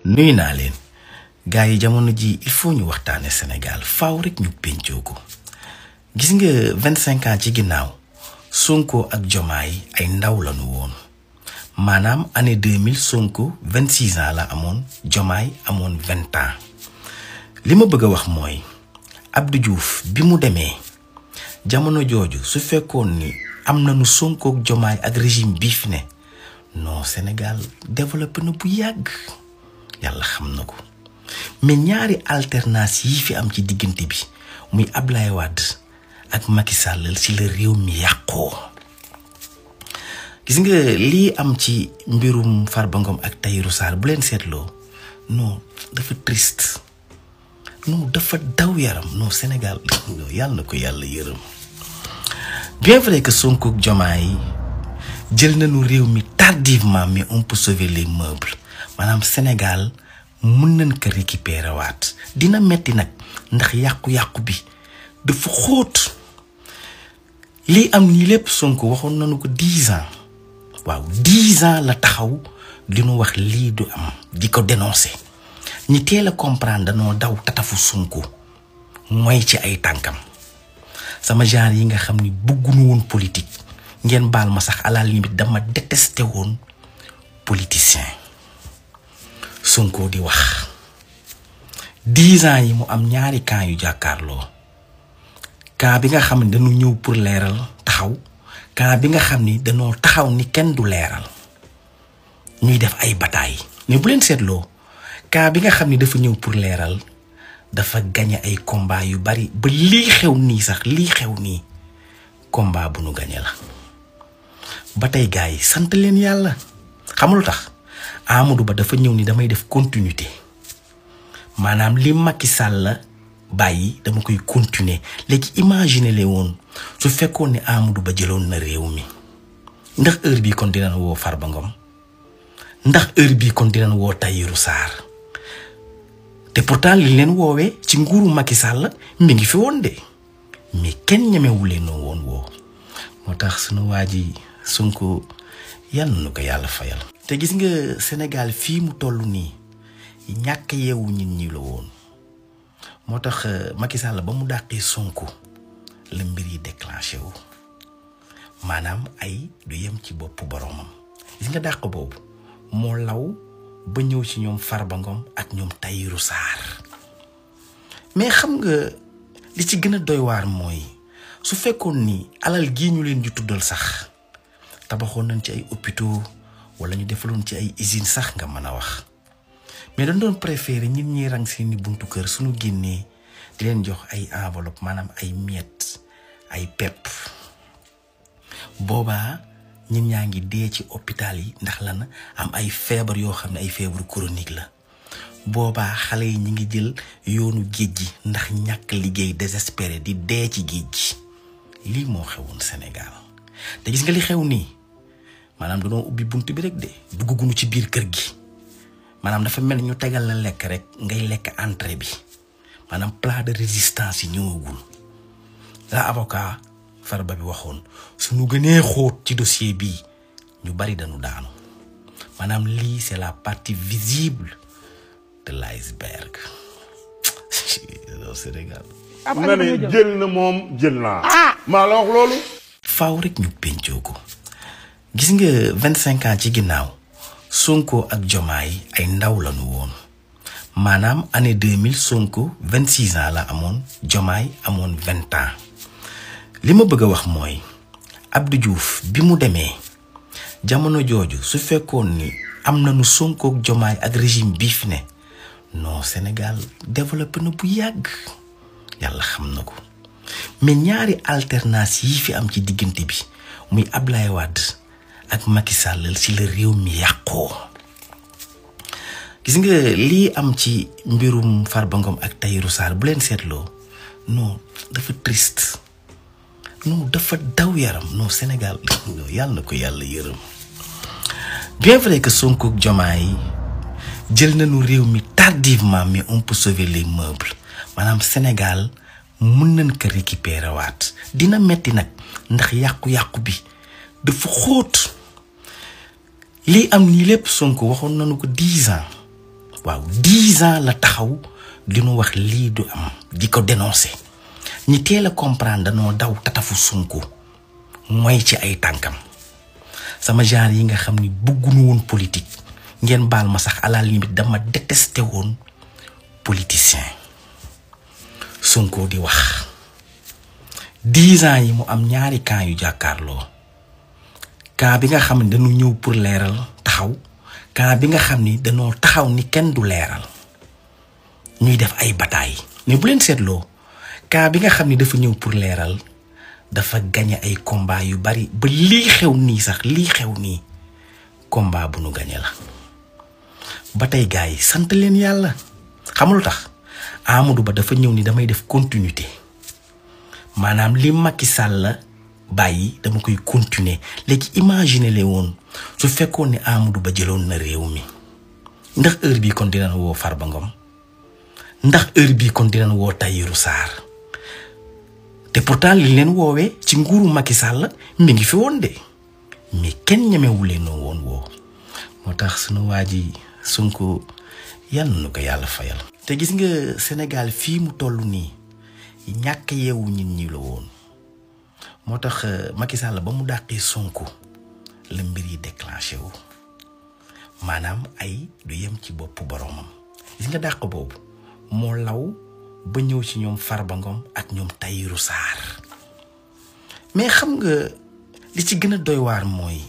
nuyu naa leen gars yi jamono ji il faut ñu waxtaane Sénégal faaw rek ñu pencoo ko gis nga 25 ans ci ginnaaw Sonko ak Diomaye ay ndaw lañu woon maanaam année 2000 Sonko 26 ans la amoon Diomaye amoon 20 ans li ma bëgg a wax mooy Abdou Diouf bi mu demee jamono jooju su fekkoon ni am nañu Sonko ak Diomaye ak régime bii fi ne non Sénégal développé na bu yàgg yàlla xam na ko mais ñaari alternance yi fi am ci diggante bi muy Ablaye Wade ak Macky Sall ci la réew mi yàqoo gis nga lii am ci mbirum Farba Ngom ak Tahirou Sarr bu leen seetloo non dafa triste non dafa daw yaram non Sénégal yàlla na ko yàlla yërëm bien vrai que Sonko ak Diomaye jël nañu réew mi tardivement mais on peut sauver les meubles maanaam Sénégal mën nañ ko récupérer waat dina metti nag ndax yàqu-yàqu bi dafa xóot lii am nii lépp Sonko waxoon nañu ko 10 ans waaw 10 ans la taxaw dinu wax lii du am di ko dénoncer ñi teel a comprendre danoo daw tatafu Sonko mooy ci ay tànkam sama genre yi nga xam ni bëgguñu woon politique ngeen baal ma sax à la limite dama détesté woon politicien Sonko di wax 10 ans yi mu am ñaari camp yu jàkkaarloo camp bi nga xam ne dañu ñëw pour leeral taxaw camp bi nga xam ni dañoo taxaw ni kenn du leeral ñuy def ay bataille mais bu leen seetloo camp bi nga xam ni dafa ñëw pour leeral dafa gagné ay combat yu bari ba lii xew nii sax lii xew nii combat bu nu gagné la ba tey gars yi sant leen yàlla xamul tax Amadou Ba dafa ñëw ni damay def continuité maanaam li Macky Sall bàyyi dama koy continuer léegi imaginer le woon su fekkoon ni Amadou Ba jëloon na réew mi ndax heure bii kon dinañ woo Farba Ngom ndax heure bii kon dinañ woo Tahirou Sarr te pourtant li leen woowee ci nguuru Macky Sall mi ngi fi woon de mais kenn ñemewu leen noo woon woo moo tax sunu waa ji Sonko yàlla na ko yàlla fayal. te gis nga Sénégal fii mu toll nii ñàkk yeewu nit ñi la woon moo tax Macky Sall ba mu dàqee Sonko la mbir yi déclenché wu maanaam ay du yem ci boppu boromam gis nga dàq boobu moo law ba ñëw ci ñoom Farba Ngom ak ñoom Tahirou Sarr mais xam nga li ci gën a doy waar mooy su fekkoon ni alal gii ñu leen di tuddal sax tabaxoon nañ ci ay hôpitaux wala ñu defaloon ci ay usines sax nga mën a wax mais dañ doon préférer nit ñi rang seeni buntu kër suñu génnee di leen jox ay enveloppe maanaam ay miettes ay pepp boobaa ñun ñaa ngi dee ci hôpital yi ndax lan am ay feebar yoo xam ne ay feebaru chronique la boobaa xale yi ñi ngi jël yoonu géej gi ndax ñàkk liggéey désespéré di dee ci géej gi lii moo xewoon Sénégal te gis nga li xew nii maanaam dañoo ubbi bunt bi rek de duggugunu ci biir kër gi maanaam dafa mel ñu tegal la lekk rek ngay lekk entrée bi maanaam plat de résistance yi ñëwagul la avocat Farba bi waxoon suñu gënee xóot ci dossier bii ñu bari dañu daanu maanaam lii c'est la partie visible de l'iceberg Sénégal. nga ne jël na moom jël naa. maa la wax loolu. faaw rek ñu pencoo ko gis nga 25 ans ci ginnaaw Sonko ak Diomaye ay ndaw lañu woon maanaam année 2000 Sonko 26 ans la amoon Diomaye amoon 20 ans li ma bëgg a wax mooy Abdou Diouf bi mu demee jamono jooju su fekkoon ni am nañu Sonko ak Diomaye ak régime bii fi ne non Sénégal développé na bu yàgg yàlla xam na ko mais ñaari alternance yi fi am ci diggante bi muy Ablaye Wade ak Macky Sall ci la réew mi yàqoo gis nga lii am ci mbirum Farba Ngom ak Tahirou Sarr bu leen seetloo non dafa triste non dafa daw yaram non Sénégal yàlla na ko yàlla yërëm bien vrai que Sonko ak Diomaye jël nañu réew mi tardivement mais on peut sauver les meubles maanaam Sénégal mën nañ ko récupérer waat dina metti nag ndax yàqu-yàqu bi dafa xóot lii am nii lépp Sonko waxoon nañu ko 10 ans waaw 10 ans la taxaw di nu wax lii du am di ko dénoncer ñi teel a comprendre danoo daw tatafu Sonko mooy ci ay tànkam sama genre yi nga xam ni bëgguñu woon politique ngeen baal ma sax à la limite dama détesté woon politicien Sonko di wax 10 ans yi mu am ñaari camp yu jàkkaarloo camp bi nga xam ne dañu ñëw pour leeral taxaw camp bi nga xam ni dañoo taxaw ni kenn du leeral ñuy def ay bataille mais bu leen seetloo camp bi nga xam ni dafa ñëw pour leeral dafa gagné ay combat yu bari ba lii xew nii sax lii xew nii combat bu nu gagné la ba tey gars yi sant leen yàlla xamul tax Amadou Ba dafa ñëw ni damay def continuité maanaam li Macky Sall bàyyi dama koy continuer léegi imaginer le woon su fekkoon ni Amadou Ba jëloon na réew mi ndax heure bii kon dinañ woo Farba Ngom ndax heure bii kon dinañ woo Tahirou Sarr te pourtant li leen woowee ci nguuru Macky Sall mi ngi fi woon de mais kenn ñemewu leen woon woo moo tax sunu waa ji Sonko yàlla na ko yàlla fayal. te gis nga Sénégal fii mu toll nii ñàkk yeewu nit ñi la woon moo tax Macky Sall ba mu dàqee Sonko la mbir yi déclenché wu maanaam ay du yem ci bopp boromam gis nga dàq boobu moo law ba ñëw ci ñoom Farba Ngom ak ñoom Tahirou Sarr mais xam nga li ci gën a doy waar mooy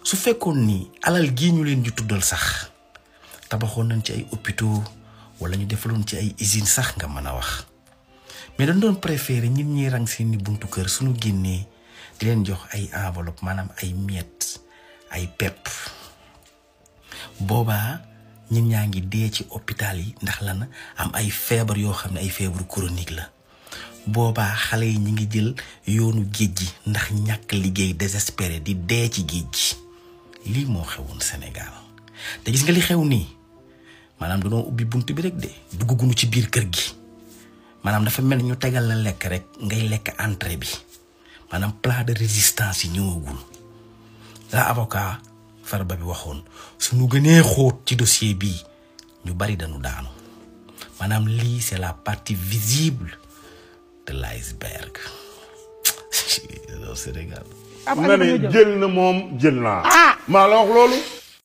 su fekkoon ni alal gii ñu leen di tuddal sax tabaxoon nañ ci ay hôpitaux wala ñu defaloon ci ay usines sax nga mën a wax mais dañ doon préférer nit ñi rang seeni buntu kër suñu génnee di leen jox ay enveloppe maanaam ay miettes ay pepp boobaa ñit ñaa ngi dee ci hôpital yi ndax lan am ay feebar yoo xam ne ay feebaru chronique la boobaa xale yi ñi ngi jël yoonu géej gi ndax ñàkk liggéey désespéré di dee ci géej gi lii moo xewoon Sénégal te gis nga li xew nii maanaam dañoo ubbi bunt bi rek de duggugunu ci biir kër gi maanaam dafa mel ñu tegal la lekk rek ngay lekk entrée bi maanaam plat de résistance yi ñëwagul la avocat Farba bi waxoon suñu gënee xóot ci dossier bii ñu bari dañu daanu maanaam lii c'est la partie visible de l'iceberg Sénégal. nga ne jël na moom jël naa. maa la wax loolu.